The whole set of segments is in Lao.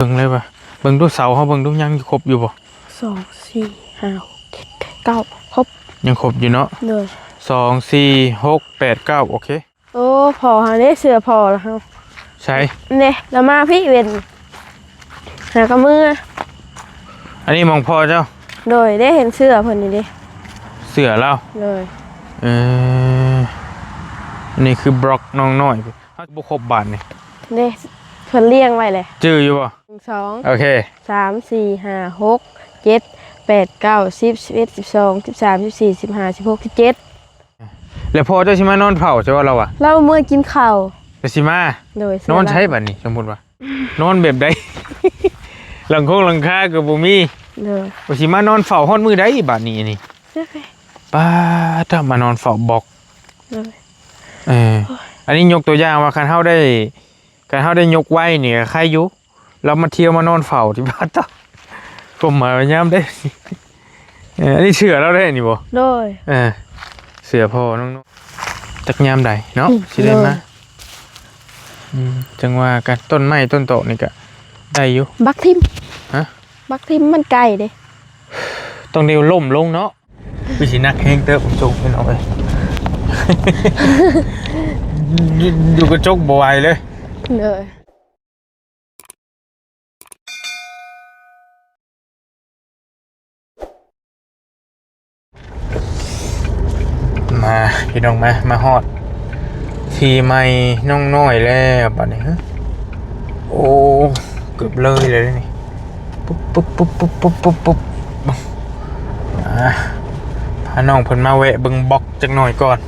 ເບິ່ງເລີຍວ່າ ເບິ່ງດູເສົາເຮົາ ເບິ່ງດູຍັງຢູ່ຄົບຢູ່ບໍ່? ສອງ ສີ່ ຫ້າ ຫົກ ເຈັດ ແປດ ເກົ້າ ຄົບ ຍັງຄົບຢູ່ເນາະ. ໂດຍ ສອງ ສີ່ ຫົກ ແປດ ເກົ້າ ໂອເຄ. ໂອ້ ພໍ່ເຮົາເດ້ ເສື້ອພໍ່ລະເຮົາ. ໃສ? ເດ້ ລະມາພີ້ເວັນ ຫາກະເມືອ. ອັນນີ້ໝ່ອງພໍ່ເຈົ້າ? ໂດຍ ເດ້ ເຫັນເສື້ອເພິ່ນນີ້ເດ້ ເສື້ອລາວ. ໂດຍ ເອີ ອັນນີ້ຄືບລັອກນ້ອງນ້ອຍ ເຮົາບໍ່ຄົບບາດນີ້. ເດ້ ເພິ່ນລຽງໄວ້ແຫຼະ ຈື່ຢູ່ບໍ່? ໜຶ່ງ ສອງ ໂອເຄ ສາມ ສີ່ ຫ້າ ຫົກ ເຈັດ ແປດ ເກົ້າ ສິບ ສິບເອັດ ສິບສອງ ສິບສາມ ສິບສີ່ ສິບຫ້າ ສິບຫົກ ສິບເຈັດ. ແລ້ວພໍ່ເຈົ້າຊິມານອນເຝົ້າໃຊ່ບໍ່ລາວວ່າ? ລາວເມືອກິນເຂົ້າ ກໍຊິມາ. ໂດຍ ນອນໃສບາດນີ້? ສົມມຸດວ່າ ນອນແບບໃດ? ຫຼັງຄົງຫຼັງຄາກໍບໍ່ມີ. ໂດຍ ວ່າຊິມານອນເຝົ້າຮອດມື້ໃດບາດນີ້? ອັນນີ້ ປ້າດ ມານອນເຝົ້າບລັອກ. ໂດຍ ເອີ ອັນນີ້ຍົກຕົວຢ່າງວ່າ ຄັນເຮົາໄດ້ ຄັນເຮົາໄດ້ຍົກໄວນີ້ກໍໄຄຢູ່ ລາວມາທ່ຽວມານອນເຝົ້າທີ່ບ້ານເຈົ້າ ຄວາມໝາຍວ່າຍາມໃດ? ເອີ ອັນນີ້ເສື້ອລາວໄດ້ນີ້ບໍ່? ໂດຍ ເອີ ເສື້ອພໍ່ນ້ອງໆ ຈັກຍາມໃດເນາະ ອືມ ຊິໄດ້ມາ. ໂດຍ ອືມ ຈັ່ງວ່າກັນ ຕົ້ນໄມ້ຕົ້ນຕອກນີ້ກະໄດ້ຢູ່. ບັກຖິ້ມ ຮະ? ບັກຖິ້ມມັນໄກເດ້ ຕ້ອງໄດ້ລົ້ມລົງເນາະ. ຄືຊິໜັກແຮງເຕີບ ສົງພີ່ນ້ອງເອີຍ ຢູ່ ຢູ່ກະຈົກບໍ່ໄຫວເລີຍ. ໂດຍ ມາພີ່ນ້ອງ ມາ ມາຮອດທີ່ໃໝ່ນ້ອງນ້ອຍແລ້ວບາດນີ້. ໂອ້ ເກືອບເລີຍແລ້ວນີ້. ປຸບ ປຸບ ປຸບ ປຸບ ປຸບ ປຸບ ປຸບ ອ່າ ພານ້ອງເພິ່ນມາແວະເບິ່ງບລັອກຈັກໜ່ອຍກ່ອນ.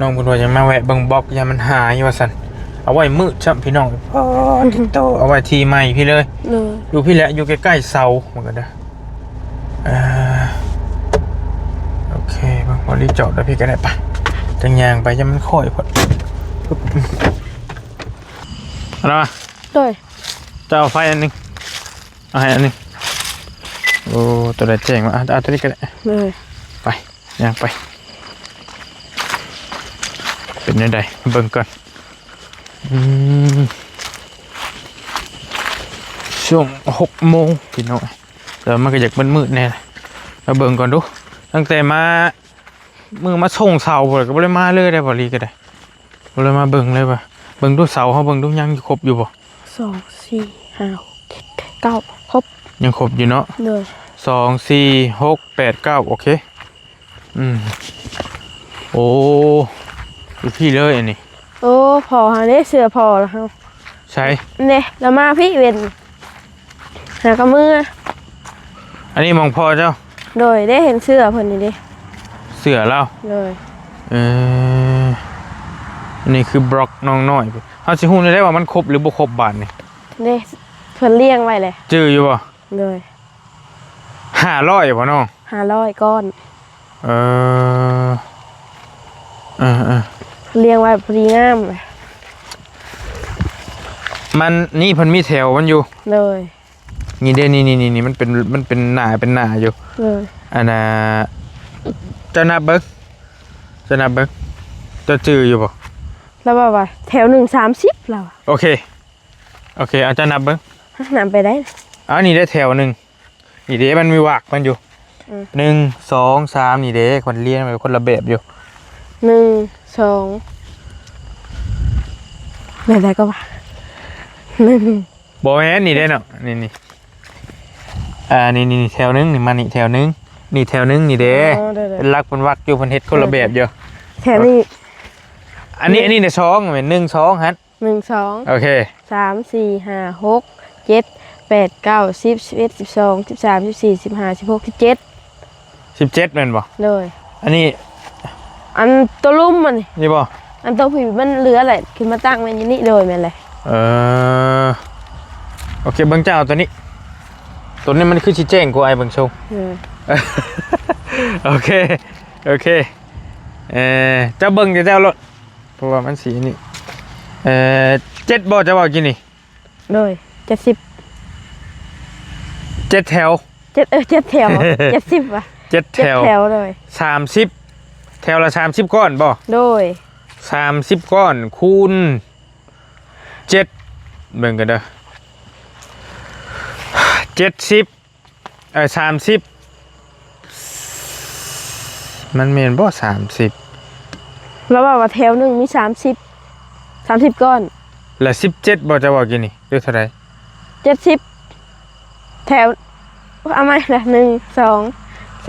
ນ້ອງເພິ່ນວ່າຈະມາແວະເບິ່ງບລັອກ ຢ້ານມັນຫາຍວ່າຊັ້ນ. ເອົາໄວ້ມື້ຊ້ຳພີ່ນ້ອງ. ອໍ ຕິດຕໍ່ ເອົາໄວ້ທີ່ໃໝ່ພີ້ເລີຍ. ໂດຍ ຢູ່ພີ້ແຫຼະ ຢູ່ໃກ້ໆເສົາມັນກໍໄດ້. ອ່າ ໂອເຄ ເບິ່ງ ພໍດີຈອດໄດ້ພີ້ກໍໄດ້. ໄປ ຈັ່ງຍ່າງໄປ ຢ່າມັນຄ່ອຍໂພດ. ເອົາລະ ໂດຍ ຈະເອົາໄຟອັນໜຶ່ງ ເອົາໃຫ້ອັນໜຶ່ງ. ໂອ້ ຕົວໃດແຈ້ງວະ? ເອົາ ເອົາຕົວນີ້ກໍໄດ້. ໂດຍ ໄປ ຍ່າງໄປ. ເປັນແນວໃດ ເບິ່ງກ່ອນ. ອືມ ຊ່ວງຫົກໂມງພີ່ນ້ອງ ແຕ່ວ່າມັນກໍຢາກມືດໆແດ່. ມາເບິ່ງກ່ອນດູ ຕັ້ງແຕ່ມາ ມື້ມາສົ່ງເສົາພຸ້ນ ກໍບໍ່ໄດ້ມາເລີຍໄດ໋ ບ່າວລີກໍໄດ້ ບໍ່ໄດ້ມາເບິ່ງເລີຍວ່າ ເບິ່ງດູເສົາເຮົາ ເບິ່ງດູຍັງຢູ່ຄົບຢູ່ບໍ່? ສອງ ສີ່ ຫ້າ ຫົກ ເຈັດ ແປດ ເກົ້າ ຄົບ ຍັງຄົບຢູ່ເນາະ. ໂດຍ ສອງ ສີ່ ຫົກ ແປດ ເກົ້າ ໂອເຄ. ອືມ ໂອ້ ຢູ່ພີ້ເລີຍອັນນີ້. ໂອ້ ພໍ່ເຮົາເດ້ ເສື້ອພໍ່ລະເຮົາ. ໃສ? ເດ້ ລະມາພີ້ເວັນ ຫາກະເມືອ. ອັນນີ້ໝ່ອງພໍ່ເຈົ້າ? ໂດຍ ເດ້ ເຫັນເສື້ອເພິ່ນນີ້ເດ້ ເສື້ອລາວ. ໂດຍ ເອີ ອັນນີ້ຄືບລັອກນ້ອງນ້ອຍ. ເຮົາຊິຮູ້ໄດ້ວ່າມັນຄົບຫຼືບໍ່ຄົບບາດນີ້? ເດ້ ເພິ່ນລຽງໄວ້ແຫຼະ ຈື່ຢູ່ບໍ່? ໂດຍ ຫ້າຮ້ອຍບໍ່ນ້ອງ? ຫ້າຮ້ອຍກ້ອນ. ເອີ ເອີໆ ລຽງໄວ້ພໍດີງາມ. ມັນ ນີ້ເພິ່ນມີແຖວມັນຢູ່. ໂດຍ ນີ້ເດ້ ນີ້ໆໆ ມັນເປັນ ມັນເປັນໜ້າ ເປັນໜ້າຢູ່. ໂດຍ ອັນນ່າ ເຈົ້ານັບເບິ່ງ ເຈົ້ານັບເບິ່ງ ເຈົ້າຈື່ຢູ່ບໍ່? ລາວວ່າ ວ່າແຖວໜຶ່ງສາມສິບ ລາວວ່າ. ໂອເຄ ໂອເຄ ເອົາ ເຈົ້ານັບເບິ່ງ. ຮະ? ນັບໄປໄດ້? ເອົາ ນີ້ເດ້ແຖວໜຶ່ງ. ນີ້ເດ້ ມັນມີວາກມັນຢູ່. ອືມ ໜຶ່ງ ສອງ ສາມ ນີ້ເດ້ ມັນລຽງໄວ້ຄົນລະແບບຢູ່. ໜຶ່ງ ສອງ ແບບໃດກໍວ່າ ໜຶ່ງ ບໍ່ແມ່ນ ນີ້ເດ້ເນາະ ນີ້ໆ ອ່າ ນີ້ໆ ແຖວໜຶ່ງ ນີ້ມານີ້ແຖວໜຶ່ງ ນີ້ແຖວໜຶ່ງ ນີ້ເດ້. ອໍ ໄດ້ໆ ເປັນຫຼັກເປັນວັກຢູ່ ເພິ່ນເຮັດຄົນລະແບບຢູ່. ແຖວນີ້ ອັນນີ້ ອັນນີ້ເດ້ ສອງ ແມ່ນ ໜຶ່ງ ສອງ ຫັ້ນ. ໜຶ່ງ ສອງ ໂອເຄ ສາມ ສີ່ ຫ້າ ຫົກ ເຈັດ ແປດ ເກົ້າ ສິບ ສິບເອັດ ສິບສອງ ສິບສາມ ສິບສີ່ ສິບຫ້າ ສິບຫົກ ສິບເຈັດ. ສິບເຈັດແມ່ນບໍ່? ໂດຍ ອັນນີ້ ອັນໂຕລຸ່ມມັນນີ້ ນີ້ບໍ່? ອັນໂຕພີ້ມັນເຫຼືອແຫຼະ ຂຶ້ນມາຕັ້ງແມ່ນຢູ່ນີ້. ໂດຍ ແມ່ນແຫຼະ. ເອີ ໂອເຄ ເບິ່ງເຈົ້າເອົາໂຕນີ້ ໂຕນີ້ມັນຄືຊິແຈ້ງກວ່າ ອ້າຍເບິ່ງຊົງ. ເອີ ໂອເຄ ໂອເຄ ເອີ ເຈົ້າເບິ່ງແຕ່ເຈົ້າໂລດ ເພາະວ່າມັນຊິອັນນີ້. ເອີ ເຈັດບໍ່ ເຈົ້າເວົ້າກີ້ນີ້? ໂດຍ ເຈັດສິບ ເຈັດແຖວ ເຈັດ ເອີ ເຈັດແຖວ ເຈັດສິບຫວາ ເຈັດແຖວ ເຈັດແຖວ ໂດຍ ສາມສິບ ແຖວລະສາມສິບກ້ອນບໍ່? ໂດຍ ສາມສິບກ້ອນຄູນເຈັດ ເບິ່ງກັນເດີ. ເຈັດສິບ ເອີ ສາມສິບ ມັນແມ່ນບໍ່ ສາມສິບ? ລາວເວົ້າວ່າແຖວໜຶ່ງມີສາມສິບ ສາມສິບກ້ອນ ລະສິບເຈັດບໍ່ ເຈົ້າເວົ້າກີ້ນີ້ ຫຼືເທົ່າໃດ? ເຈັດສິບ ແຖວ ເອົາໃໝ່ລະ ໜຶ່ງ ສອງ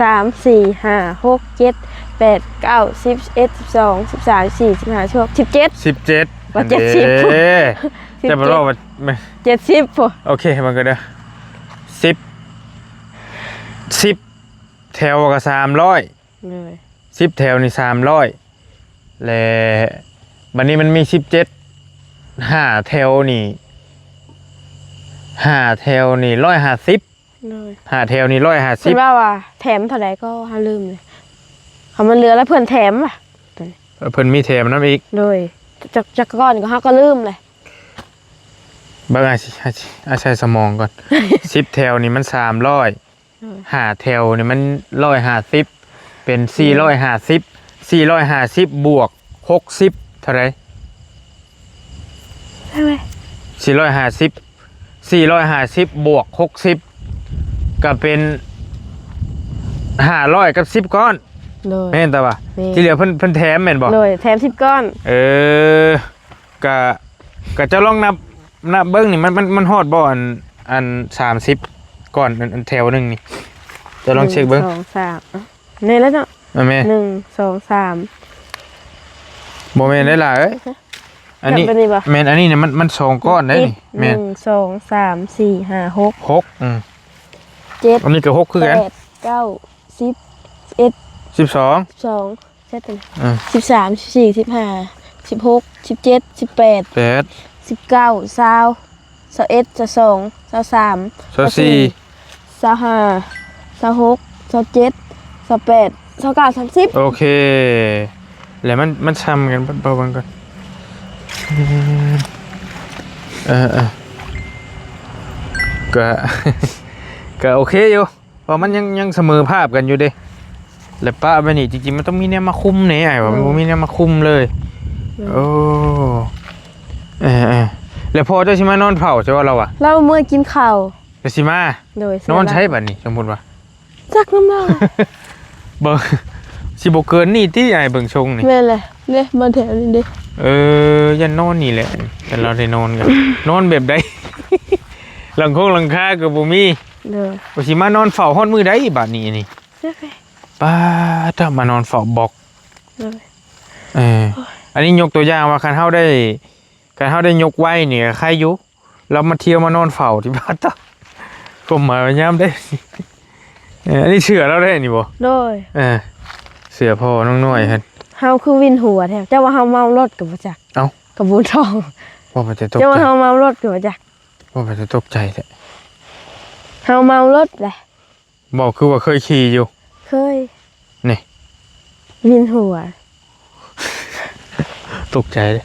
ສາມ ສີ່ ຫ້າ ຫົກ ເຈັດ ແປດ ເກົ້າ ສິບ ສິບເອັດ ສິບສອງ ສິບສາມ ສິບສີ່ ສິບຫ້າ ສິບຫົກ ສິບເຈັດ ສິບເຈັດ ວ່າເຈັດສິບ ເດ້ ສິບເຈັດ ຈະບໍ່ລອກວ່າ ເຈັດສິບພຸ້ນ ໂອເຄ ເບິ່ງກັນເດີ ສິບ ສິບແຖວກໍສາມຮ້ອຍ ໂດຍ ສິບແຖວນີ້ສາມຮ້ອຍ ແລະ ບັດນີ້ມັນມີສິບເຈັດ ຫ້າແຖວນີ້ ຫ້າແຖວນີ້ຮ້ອຍຫ້າສິບ ໂດຍ ຫ້າແຖວນີ້ຮ້ອຍຫ້າສິບ ເພິ່ນວ່າວ່າແຖມເທົ່າໃດກໍຫາລືມເລີຍ ຄຳມັນເຫຼືອແລ້ວເພິ່ນແຖມວ່າ ເອີ ເພິ່ນມີແຖມນຳອີກ ໂດຍ ຈັກ ຈັກກ້ອນກໍເຮົາກໍລືມເລີຍ ເບິ່ງ ອາ ອາ ອາໄສສະໝອງກ່ອນ ສິບແຖວນີ້ມັນສາມຮ້ອຍ ເອີ ຫ້າແຖວນີ້ມັນຮ້ອຍຫ້າສິບ ເປັນ ອືມ ສີ່ຮ້ອຍຫ້າສິບ ສີ່ຮ້ອຍຫ້າສິບບວກຫົກສິບເທົ່າໃດ? ເທົ່າໃດ? ສີ່ຮ້ອຍຫ້າສິບ ສີ່ຮ້ອຍຫ້າສິບບວກຫົກສິບ ກໍເປັນຫ້າຮ້ອຍກັບສິບກ້ອນ ໂດຍ ແມ່ນຕະຫວາ? ແມ່ນ ທີ່ເຫຼືອເພິ່ນ ເພິ່ນແຖມແມ່ນບໍ່? ໂດຍ ແຖມສິບກ້ອນ ເອີ ກະ ກະເຈົ້າລອງນັບ ນັບເບິ່ງນີ້ ມັນ ມັນ ມັນຮອດບໍ່ ອັນ ອັນສາມສິບກ້ອນ ອັນ ອັນແຖວໜຶ່ງນີ້ ເຈົ້າລອງເຊັກເບິ່ງ ໜຶ່ງ ສອງ ສາມ ນີ້ແຫຼະເນາະ ເອີ ແມ່ນ ໜຶ່ງ ສອງ ສາມ ບໍ່ແມ່ນໄດ໋ຫຼ້າເອີຍ ອັນນີ້ ແມ່ນ ອັນນີ້ນະ ມັນ ມັນສອງກ້ອນໄດ໋ນີ້ ແມ່ນ ໜຶ່ງ ສອງ ສາມ ສີ່ ຫ້າ ຫົກ ຫົກ ອືມ ເຈັດ ອັນນີ້ກໍຫົກຄືກັນ ແປດ ເກົ້າ ສິບ ສິບເອັດ ສິບສອງ ສິບສອງ ເຈັດ ອືມ ສິບສາມ ສິບສີ່ ສິບຫ້າ ສິບຫົກ ສິບເຈັດ ສິບແປດ ແປດ ສິບເກົ້າ ຊາວ ຊາວເອັດ ຊາວສອງ ຊາວສາມ ຊາວສີ່ ຊາວຫ້າ ຊາວຫົກ ຊາວເຈັດ ຊາວແປດ ຊາວເກົ້າ ສາມສິບ ໂອເຄ ແລ້ວມັນ ມັນຊ່ຳກັນບໍ່ ເບິ່ງກ່ອນ ເອີ ເອີ ເອີ ກະ ກະໂອເຄຢູ່ ເພາະມັນຍັງ ຍັງສະເໝີພາບກັນຢູ່ເດ້ ແລະປະໄວ້ນີ້ ຈິງໆ ມັນຕ້ອງມີແນວມາຄຸມແດ່ ອ້າຍວ່າ ອືມ ມັນບໍ່ມີແນວມາຄຸມເລີຍ ອືມ ໂອ້ ເອີໆ ແລ້ວພໍ່ເຈົ້າຊິມານອນເຝົ້າໃຊ່ບໍ່ລາວວ່າ? ລາວເມືອກິນເຂົ້າ ແລ້ວຊິມາ ໂດຍ ນອນໃສບັດນີ້ ສົມມຸດວ່າ? ຈັກນຳລາວ ເບິ່ງ ຊິບໍ່ເກີນນີ້ຕິ ອ້າຍເບິ່ງຊົງນີ້ ແມ່ນແຫຼະ ເດ້ ມາແຖວນີ້ເດ້ ເອີ ຢ້ານນອນນີ້ແຫຼະ ຄັນລາວໄດ້ນອນກັນ ນອນແບບໃດ ຫຼັງຄົງຫຼັງຄາກໍບໍ່ມີ ໂດຍ ວ່າຊິມານອນເຝົ້າຮອດມື້ໃດບາດນີ້ນີ້ ໂດຍ ປ້າດເຈົ້າ ມານອນເຝົ້າບລັອກ ໂດຍ ເອີ ອັນນີ້ຍົກຕົວຢ່າງວ່າ ຄັນເຮົາໄດ້ ຄັນເຮົາໄດ້ຍົກໄວ້ນີ້ກໍໄຄຢູ່ ລາວມາທ່ຽວມານອນເຝົ້າທີ່ບ້ານເຈົ້າ ຄວາມໝາຍວ່າຍາມໃດ ເອີ ອັນນີ້ເສື້ອລາວໄດ໋ນີ້ບໍ່? ໂດຍ ເອີ ເສື້ອພໍ່ນ້ອງນ້ອຍຫັ້ນ ເຮົາຄືວິນຫົວແທ້ ເຈົ້າວ່າເຮົາເມົາລົດກໍບໍ່ຈັກ ເອົ້າ ກໍບໍ່ທ້ອງ ວ່າໄປແຕ່ຕົກໃຈ ເຈົ້າວ່າເຮົາເມົາລົດກໍບໍ່ຈັກ ວ່າໄປແຕ່ຕົກໃຈແທ້ ເຮົາເມົາລົດແຫຼະ ບໍ່ ຄືວ່າເຄີຍຂີ່ຢູ່ ເຄີຍ ນີ້ ວິນຫົວ ຕົກໃຈເດ້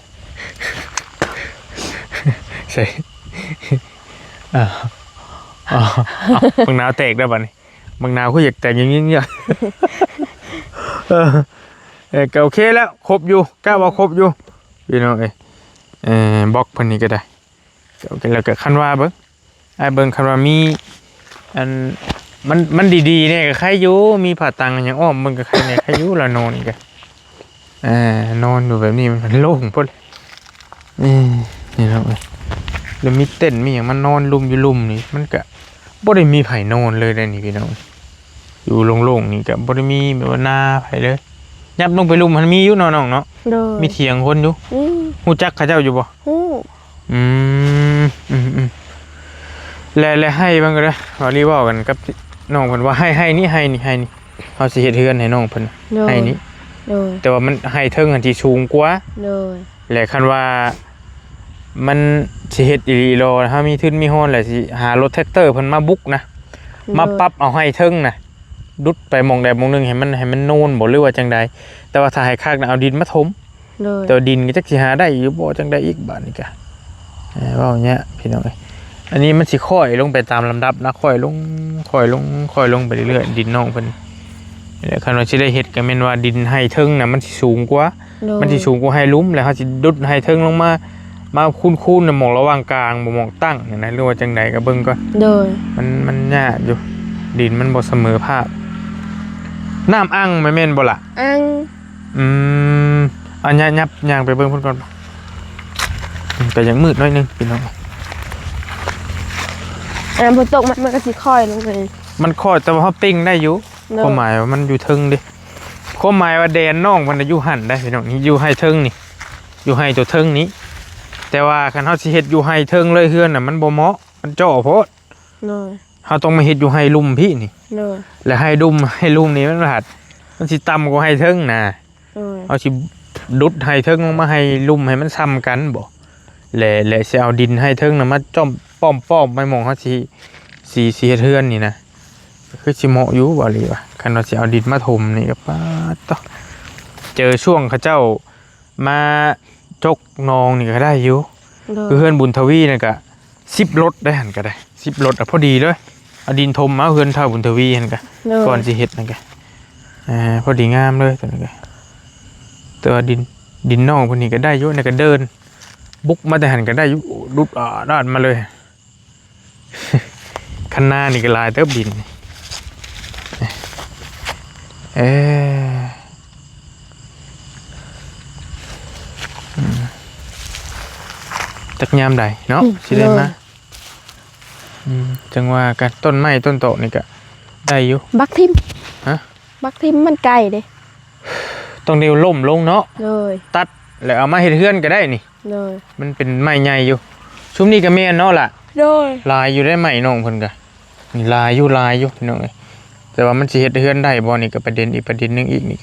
ໃສ່ ອ້າວ ອ້າວ ບັກນາວແຕກແລ້ວບັດນີ້ ບັກນາວຄືຢາກແຕກຍິງໆ ເອີ ເອີ ກໍໂອເຄແລ້ວ ຄົບຢູ່ ກະວ່າຄົບຢູ່ ພີ່ນ້ອງເອີຍ ເອີ ບລັອກເພິ່ນນີ້ກໍໄດ້ ແລ້ວກໍຄັນວ່າເບິ່ງ ອ້າຍເບິ່ງ ຄັນວ່າມີ ອັນ ມັນ ມັນດີໆແດ່ກໍໄຄຢູ່ ມີຜ້າຕັງຫຍັງອ້ອມເບິ່ງກໍໄຄແດ່ ໄຄຢູ່ ລາວນອນນີ້ກໍ ເອີ ນອນຢູ່ແບບນີ້ມັນໂລ່ງໂພດ ເອີ ນີ້ເນາະ ແລ້ວມີເຕັນມີຫຍັງມານອນລຸ່ມຢູ່ລຸ່ມນີ້ ມັນກໍບໍ່ໄດ້ມີໃຜນອນເລີຍເດ້ນີ້ພີ່ນ້ອງ ຢູ່ໂລ່ງໆນີ້ກໍບໍ່ໄດ້ມີແບບວ່າໜ້າໃຜເລີຍ ຍັບລົງໄປລຸ່ມຫັ້ນມີຢູ່ເນາະນ້ອງເນາະ ໂດຍ ມີຖຽງຄົນຢູ່ ອືມ ຮູ້ຈັກເຂົາເຈົ້າຢູ່ບໍ່? ຮູ້ ອືມ ອືມ ອືມ ແລະ ແລະໄຮ່ເບິ່ງກໍເດີ ເວົ້າລີເວົ້າກັນກັບນ້ອງເພິ່ນວ່າ ໄຮ່ ໄຮ່ນີ້ ໄຮ່ນີ້ ໄຮ່ນີ້ ເຮົາຊິເຮັດເຮືອນໃຫ້ນ້ອງເພິ່ນ ໂດຍ ໄຮ່ນີ້ ໂດຍ ແຕ່ວ່າມັນໄຮ່ເທິງຫັ້ນຊິສູງກວ່າ ໂດຍ ແລະ ຄັນວ່າມັນຊິເຮັດອີ່ຫຼີອີ່ຫຼໍ ເຮົາມີທຶນມີຮອນ ແລະ ຊິຫາລົດແທັກເຕີເພິ່ນມາບຸກນະ ໂດຍ ມາປັບເອົາໄຮ່ເທິງນະ ດຸດໄປໝ່ອງໃດໝ່ອງໜຶ່ງ ໃຫ້ມັນ ໃຫ້ມັນໂນນບໍ ຫຼືວ່າຈັ່ງໃດ ແຕ່ວ່າຖ້າໃຫ້ຄັກນະ ເອົາດິນມາຖົມ ໂດຍ ແຕ່ວ່າດິນກໍຈັກຊິຫາໄດ້ຢູ່ບໍ່ ຈັ່ງໃດອີກບາດນີ້ກະ ເອີ ເວົ້າຍາກພີ່ນ້ອງເອີຍ ອັນນີ້ມັນຊິຄ່ອຍລົງໄປຕາມລຳດັບນະ ຄ່ອຍລົງ ຄ່ອຍລົງ ຄ່ອຍລົງໄປເລື້ອຍໆ ດິນນ້ອງເພິ່ນ ແລ້ວຄັນວ່າຊິໄດ້ເຮັດກໍແມ່ນວ່າດິນໄຮ່ເທິງນະ ມັນຊິສູງກວ່າ ໂດຍ ມັນຊິສູງກວ່າໄຮ່ລຸ່ມ ແລ້ວເຮົາຊິດຸດໄຮ່ເທິງລົງມາ ມາຄູນໆ ໃນໝ່ອງລະຫວ່າງກາງ ບໍ່ໝ່ອງຕັ້ງນີ້ນະ ຫຼືວ່າຈັ່ງໃດກໍເບິ່ງກ່ອນ. ໂດຍ ມັນ ມັນຍາກຢູ່ ດິນມັນບໍ່ສະເໝີພາບ. ນ້ຳອັ່ງແມ່ນບໍ່ລະ? ອັ່ງ. ອືມ ອັນ ຍ- ຫຍັບ ຍ່າງໄປເບິ່ງພຸ້ນກ່ອນ. ອືມ ກໍຍັງມືດໜ້ອຍໜຶ່ງ ພີ່ນ້ອງ. ອັນນັ້ນຝົນຕົກ ມັນ ມັນກໍຊິຄ່ອຍລົງໄປ. ມັນຄ່ອຍ ແຕ່ວ່າເຮົາເປັ່ງໄດ້ຢູ່. ໂດຍ ຄວາມໝາຍວ່າມັນຢູ່ເທິງເດ້. ຄວາມໝາຍວ່າແດນນ້ອງເພິ່ນນະຢູ່ຫັ້ນໄດ໋ ພີ່ນ້ອງ. ນີ້ ຢູ່ໄຮ່ເທິງນີ້ ຢູ່ໄຮ່ຕົວເທິງນີ້. ແຕ່ວ່າຄັນເຮົາຊິເຮັດຢູ່ໄຮ່ເທິງເລີຍ ເຮືອນນະ ມັນບໍ່ເໝາະ ມັນເຈາະໂພດ. ໂດຍ ເຮົາຕ້ອງມາເຮັດຢູ່ໄຮ່ລຸ່ມພີ້ນີ້. ໂດຍ ແລະໄຮ່ດຸ່ມ ໄຮ່ລຸ່ມນີ້ມັນພັດ ມັນຊິຕ່ຳກວ່າໄຮ່ເທິງນະ. ໂດຍ ເຮົາຊິດຸດໄຮ່ເທິງລົງມາໄຮ່ລຸ່ມໃຫ້ມັນສ່ຳກັນບໍ ແລະ ແລະຊິເອົາດິນໄຮ່ເທິງນະມາຈ້ອມປ້ອມໆ ໄວ້ໝ່ອງເຮົາຊິ ຊິ ຊິເຮັດເຮືອນນີ້ນະ. ຄືຊິເໝາະຢູ່ບໍ່ ຫຼືວ່າ ຄັນວ່າຊິເອົາດິນມາຖົມນີ້ກໍ ປາດໂທ້ ເຈີຊ່ວງເຂົາເຈົ້າມາຈົກໜອງນີ້ກໍໄດ້ຢູ່. ໂດຍ ຄືເຮືອນບຸນທະວີນັ້ນກໍ ສິບລົດໄດ້ຫັ້ນກໍໄດ້ ສິບລົດ ອະ ພໍດີເລີຍ. ເອົາດິນຖົມມາເຮືອນທ້າວບຸນທະວີຫັ້ນກະ ໂດຍ ກ່ອນຊິເຮັດນັ້ນກະ ເອີ ພໍດີງາມເລີຍຕົວນັ້ນກະ. ແຕ່ວ່າດິນ ດິນນ້ອງເພິ່ນນີ້ກະໄດ້ຢູ່ ນັ້ນກະເດີ່ນ ບຸກມາແຕ່ຫັ້ນກະໄດ້ຢູ່ ດຸດອາດາດມາເລີຍ. ຄັນນານີ້ກະຫຼາຍເຕີບດິນ. ເອີ ອືມ ຈັກຍາມໃດເນາະ ອືມ ຊິໄດ້ມາ. ໂດຍ ອືມ ຈັ່ງວ່າກັນ ຕົ້ນໄມ້ຕົ້ນຕອກນີ້ກະໄດ້ຢູ່. ບັກຖິ້ມ ຮະ? ບັກຖິ້ມມັນໄກເດ້. ຕ້ອງໄດ້ລົ້ມລົງເນາະ. ໂດຍ ຕັດແລ້ວເອົາມາເຮັດເຮືອນກະໄດ້ນີ້. ໂດຍ ມັນເປັນໄມ້ໃຫຍ່ຢູ່. ຊຸມນີ້ກະແມ່ນເນາະລະ. ໂດຍ ຫຼາຍຢູ່ໄດ໋ ໄມ້ນ້ອງເພິ່ນກະ. ນີ້ຫຼາຍຢູ່ ຫຼາຍຢູ່ພີ່ນ້ອງເອີຍ. ແຕ່ວ່າມັນຊິເຮັດເຮືອນໄດ້ບໍ່ນີ້ກໍປະເດັນອີກປະເດັນໜຶ່ງອີກນີ້.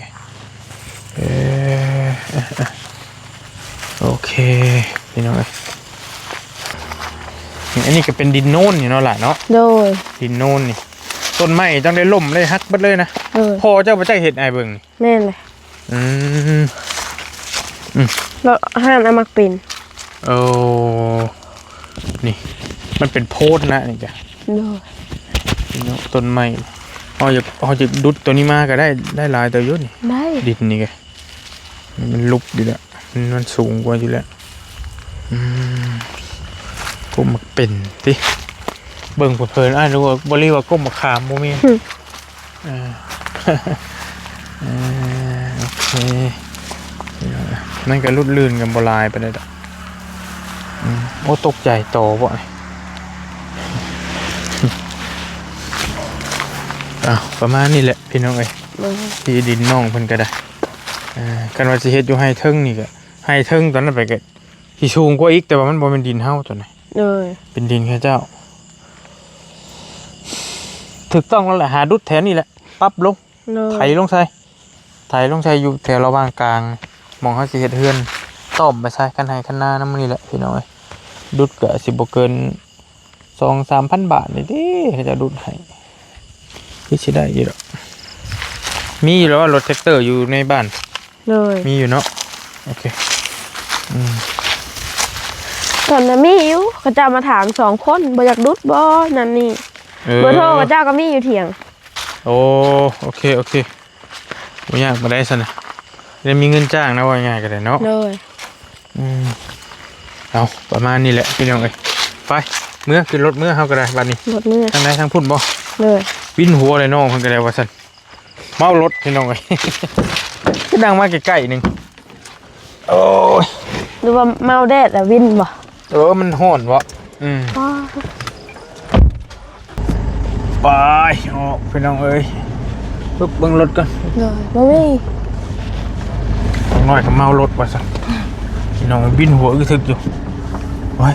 ເອີ ໂອເຄພີ່ນ້ອງເອີຍ. ນີ້ ອັນນີ້ກໍເປັນດິນໂນນນີ້ເນາະຫຼ້າເນາະ. ໂດຍ ດິນໂນນນີ້ ຕົ້ນໄມ້ຕ້ອງໄດ້ລົ້ມໄດ້ຫັກເບິດເລີຍນະ. ໂດຍ ພໍ່ເຈົ້າບໍ່ຈັກເຮັດ ອ້າຍເບິ່ງນີ້. ແມ່ນແຫຼະ. ອືມ ອືມ ແລ້ວຮ້ານອາມັກເປັນ. ໂອ້ ນີ້ມັນເປັນໂພນນະນີ້ກະ. ໂດຍ ເນາະ ຕົ້ນໄມ້ ເຮົາຢາກ ເຮົາຢາກດຸດໂຕນີ້ມາກໍໄດ້ ໄດ້ຫຼາຍເຕີບຢູ່ນີ້. ໄດ້ ດິນນີ້ກະ ມັນຫຼຸບຢູ່ແລ້ວ ມັນ ມັນສູງກວ່າຢູ່ແລ້ວ. ອືມ ກົກໝາກເປັນຕິ ເບິ່ງເພີນໆ ອ້າຍ ຫຼືວ່າ ບໍ່ ຫຼືວ່າກົກໝາກຂາມ ບໍ່ແມ່ນ. ເອີ ເອີ ໂອເຄ ມັນກໍຫຼຸດລື່ນກັນບໍ່ຫຼາຍປານໃດດອກ. ອືມ ໂອ້ ຕົກໃຈຕໍ່ບໍ່. ອ້າວ ປະມານນີ້ແຫຼະພີ່ນ້ອງເອີຍ. ໂດຍ ທີ່ດິນນ້ອງເພິ່ນກໍໄດ້ ເອີ ຄັນວ່າຊິເຮັດຢູ່ໄຮ່ເທິງນີ້ກໍ ໄຮ່ເທິງຕອນນັ້ນໄປກໍຊິສູງກວ່າອີກ ແຕ່ວ່າມັນບໍ່ແມ່ນດິນເຮົາຕອນນີ້. ໂດຍ ເປັນດິນເຂົາເຈົ້າ. ຖືກຕ້ອງແລ້ວແຫຼະ ຫາດຸດແຖວນີ້ແຫຼະ ປັບລົງ. ໂດຍ ໄຖລົງໃສ່ ໄຖລົງໃສ່ຢູ່ແຖວລະຫວ່າງກາງ ໝ່ອງເຮົາຊິເຮັດເຮືອນ ຕ້ອມໄປໃສ່ຄັນໄຮ່ຄັນນານຳນີ້ແຫຼະພີ່ນ້ອງເອີຍ. ດຸດກໍຊິບໍ່ເກີນສອງສາມພັນບາດນີ້ຕິ ເຂົາເຈົ້າດຸດໃຫ້ ຄືຊິໄດ້ຢູ່ດອກ. ມີຢູ່ແລ້ວວ່າລົດແທັກເຕີຢູ່ໃນບ້ານ. ໂດຍ ມີຢູ່ເນາະ. ໂອເຄ ອືມ ຕອນນັ້ນມີຢູ່ ເຂົາເຈົ້າມາຖາມສອງຄົນ ບໍ່ຢາກດຸດບໍ່ ນັ້ນນີ້. ເອີ ເບີໂທເຂົາເຈົ້າກໍມີຢູ່ຖຽງ. ໂອ້ ໂອເຄ ໂອເຄ ບໍ່ຍາກປານໃດຊັ້ນນະ ໄດ້ມີເງິນຈ້າງນະ ເວົ້າງ່າຍໆກໍໄດ້ເນາະ. ໂດຍ ອືມ ເອົາ ປະມານນີ້ແຫຼະພີ່ນ້ອງເອີຍ. ໄປ ເມືອ ຂຶ້ນລົດເມືອເຮົາກໍໄດ້ບາດນີ້. ລົດເມືອ ທາງໃດ ທາງພຸ້ນບໍ່? ໂດຍ ວິນຫົວເລີຍນ້ອງເພິ່ນກໍໄດ້ວ່າຊັ້ນ. ເມົາລົດພີ່ນ້ອງເອີຍ ຄືນັ່ງມາໃກ້ໆໜຶ່ງ. ໂອ້ຍ ຫຼືວ່າເມົາແດດລະວິນບໍ່? ເອີ ມັນຮ້ອນເວາະ. ອືມ ອໍ ໄປອອກພີ່ນ້ອງເອີຍ. ປຶບ ເບິ່ງລົດກ່ອນ. ໂດຍ ບໍ່ມີ. ນ້ອງນ້ອຍກໍເມົາລົດວ່າຊັ້ນ ພີ່ນ້ອງເອີຍ. ວິນຫົວອຶກທຶກຢູ່. ໂອ້ຍ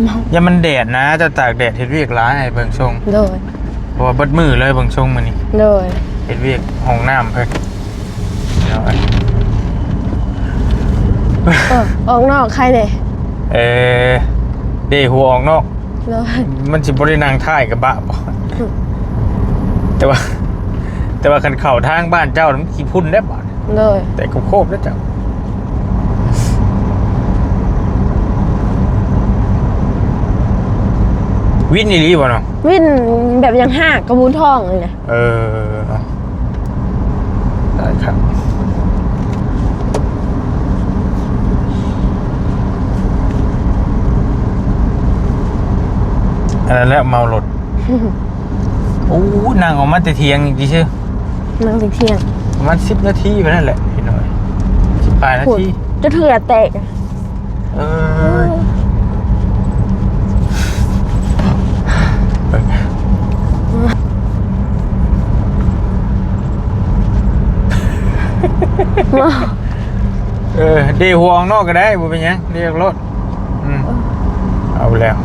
ເມົາ ຢ້ານມັນແດດນະ ເຈົ້າຕາກແດດເຮັດວຽກຫຼາຍ ເບິ່ງຊົງ. ໂດຍ ເພາະວ່າເບິດມື້ເລີຍເບິ່ງຊົງມື້ນີ້. ໂດຍ ເຮັດວຽກຫ້ອງນ້ຳເພິ່ນ. ເອີ ອອກນອກໃຄເດ້. ເອີ ເດ້ ຫົວອອກນອກ. ໂດຍ ມັນຊິບໍ່ໄດ້ນັ່ງທ້າຍກະບະບໍ? ອືມ ແຕ່ວ່າ ແຕ່ວ່າຄັນເຂົ້າທາງບ້ານເຈົ້າ ມັນຂີ້ຝຸ່ນແດ່ບາດ. ໂດຍ ແຕ່ໂຄບໆແລ້ວເຈົ້າ. ວິນອີ່ຫຼີບໍ່ນ້ອງ? ວິນແບບຍັງຮາກກະບູນທອງນີ້ນະ. ເອີ ໄດ້ຄັບ. ອັນນັ້ນແຫຼະເມົາລົດ. ໂອ້ ນັ່ງອອກມາແຕ່ທ່ຽງນີ້ຊື່ ນັ່ງແຕ່ທ່ຽງ ປະມານສິບນາທີປານນັ້ນແຫຼະພີ່ນ້ອງ ສິບປາຍນາທີ ຈົນເຫື່ອແຕກ. ເອີ ເອີ ເດຫົວອອກນອກກໍໄດ້ ບໍ່ເປັນຫຍັງ ເດອອກໂລດ. ອືມ ເອີ ເອົາແລ້ວ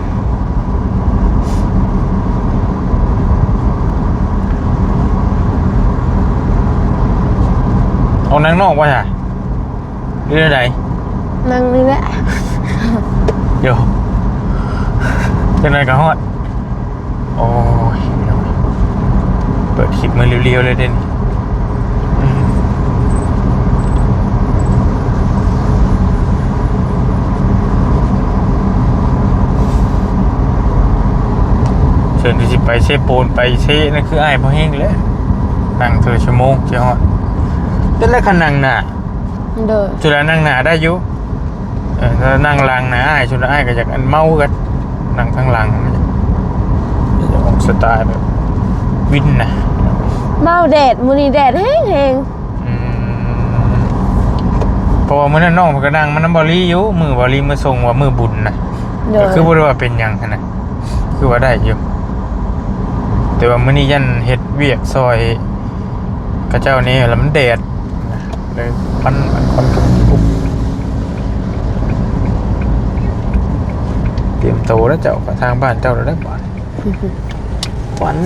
ອອກນັ່ງນອກບໍ່ຊະ ຫຼືແນວໃດ? ນັ່ງນີ້ແຫຼະ ໂຢ ຈັ່ງໃດກໍຮອດ. ໂອ້ຍ ເປີດຄລິບມື້ລຽວໆເລີຍເດ້ນີ້. ເຊິ່ງຊິໄປເຊໂປນ ໄປເຊນັ້ນ ຄືອ້າຍພໍແຮງແຫຼະ ນັ່ງເທື່ອຊົ່ວໂມງຊິຮອດ. ແຕ່ລະຄັນນັ່ງໜ້າ ໂດຍ ຈຸລານັ່ງໜ້າໄດ້ຢູ່ ເອີ ຖ້ານັ່ງຫຼັງນະ ອ້າຍ ຊຸນອ້າຍກໍຢາກອັນເມົາຄືກັນ ນັ່ງທາງຫຼັງ ອອກສະໄຕແບບວິນນະ ເມົາແດດ ມື້ນີ້ແດດແຮງໆ. ອືມ ເພາະວ່າມື້ນັ້ນນ້ອງເພິ່ນກໍນັ່ງມານຳເບົາຫຼີຢູ່ ມື້ເບົາຫຼີມາສົ່ງວ່າມື້ບຸນນະ ໂດຍ ກໍຄືບໍ່ໄດ້ວ່າເປັນຫຍັງຫັ້ນນະ ຄືວ່າໄດ້ຢູ່ ແຕ່ວ່າມື້ນີ້ຢ້ານເຮັດວຽກຊ່ອຍເຂົາເຈົ້າແດ່ ແລ້ວມັນແດດ ເລີຍຄວັນ ຄວັນກຸບ ຕຽມໂຕແລ້ວເຈົ້າ ເຂົ້າທາງບ້ານເຈົ້າແລ້ວເດີບາດ ຄວັນ.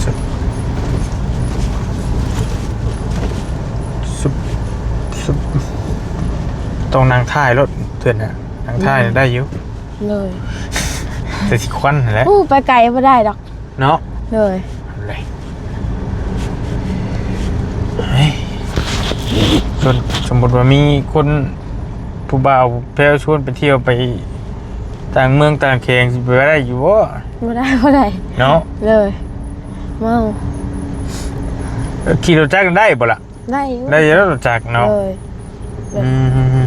ຊຶບ ຊຶບ ຊຶບ ຕ້ອງນັ່ງທ້າຍລົດເທື່ອນະ ນັ່ງທ້າຍ ອືມ ໄດ້ຢູ່ ໂດຍ ແຕ່ຊິຄວັນຫັ້ນແຫຼະ ໂອ້ ໄປໄກບໍ່ໄດ້ດອກເນາະ ໂດຍ ເອົາເລີຍ ເຮີ້ຍ ສົມມຸດວ່າມີຄົນ ຜູ້ບ່າວແພ້ວຊວນໄປທ່ຽວໄປຕ່າງເມືອງຕ່າງແຂວງ ຊິໄປໄດ້ຢູ່ບໍ່? ບໍ່ໄດ້ ບໍ່ໄດ້ເນາະ ເລີຍ ເມົາ ເອີ ຂີ່ລົດຈັກໄດ້ບໍ່ລະ? ໄດ້ຢູ່ ໄດ້ຢູ່ແລ້ວລົດຈັກເນາະ ເລີຍ ອືມ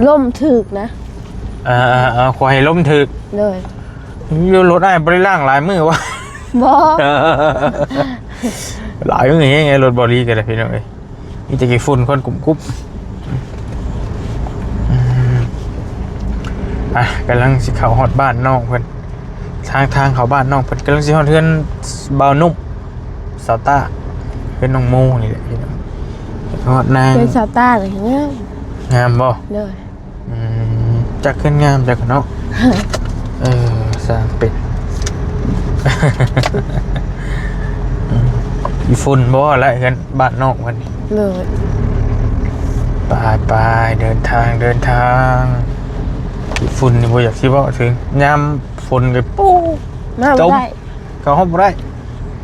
ລົ້ມຖືກນະ ເອີ ເອີ ເອີ ຂໍໃຫ້ລົ້ມຖືກ ເລີຍ ຢູ່ລົດອ້າຍບໍ່ໄດ້ລ້າງຫຼາຍມື້ວະ ບໍ່ ຫຼາຍມື້ແຮງ ລົດບໍ່ດີກໍໄດ້ພີ່ນ້ອງເອີຍ. ມີແຕ່ຂີ້ຝຸ່ນຄວັນກຸບໆ ອືມ ອ່ະ ກຳລັງຊິເຂົ້າຮອດບ້ານນ້ອງເພິ່ນ ທາງ ທາງເຂົ້າບ້ານນ້ອງເພິ່ນ ກຳລັງຊິຮອດເຮືອນບ່າວນຸ່ມ ສາວຕ້າ ເຮືອນນ້ອງໂມນີ້ແຫຼະພີ່ນ້ອງ ຮອດນາງ ເຮືອນສາວຕ້ານີ້ງາມ ງາມບໍ່? ໂດຍ ອືມ ຈັກເຮືອນງາມຈັກເນາະ ເອີ ສ້າງເປັນ ອືມ ຂີ້ຝຸ່ນບໍ່ລະ ເຮືອນບ້ານນ້ອງເພິ່ນນີ້ ໂດຍ ໄປໆ ເດີນທາງ ເດີນທາງ ຂີ້ຝຸ່ນນີ້ບໍ່ຢາກຊິເວົ້າເຖິງ ຍາມຝົນກໍປູ ມາບໍ່ໄດ້ ເຂົ້າຮອດບໍ່ໄດ້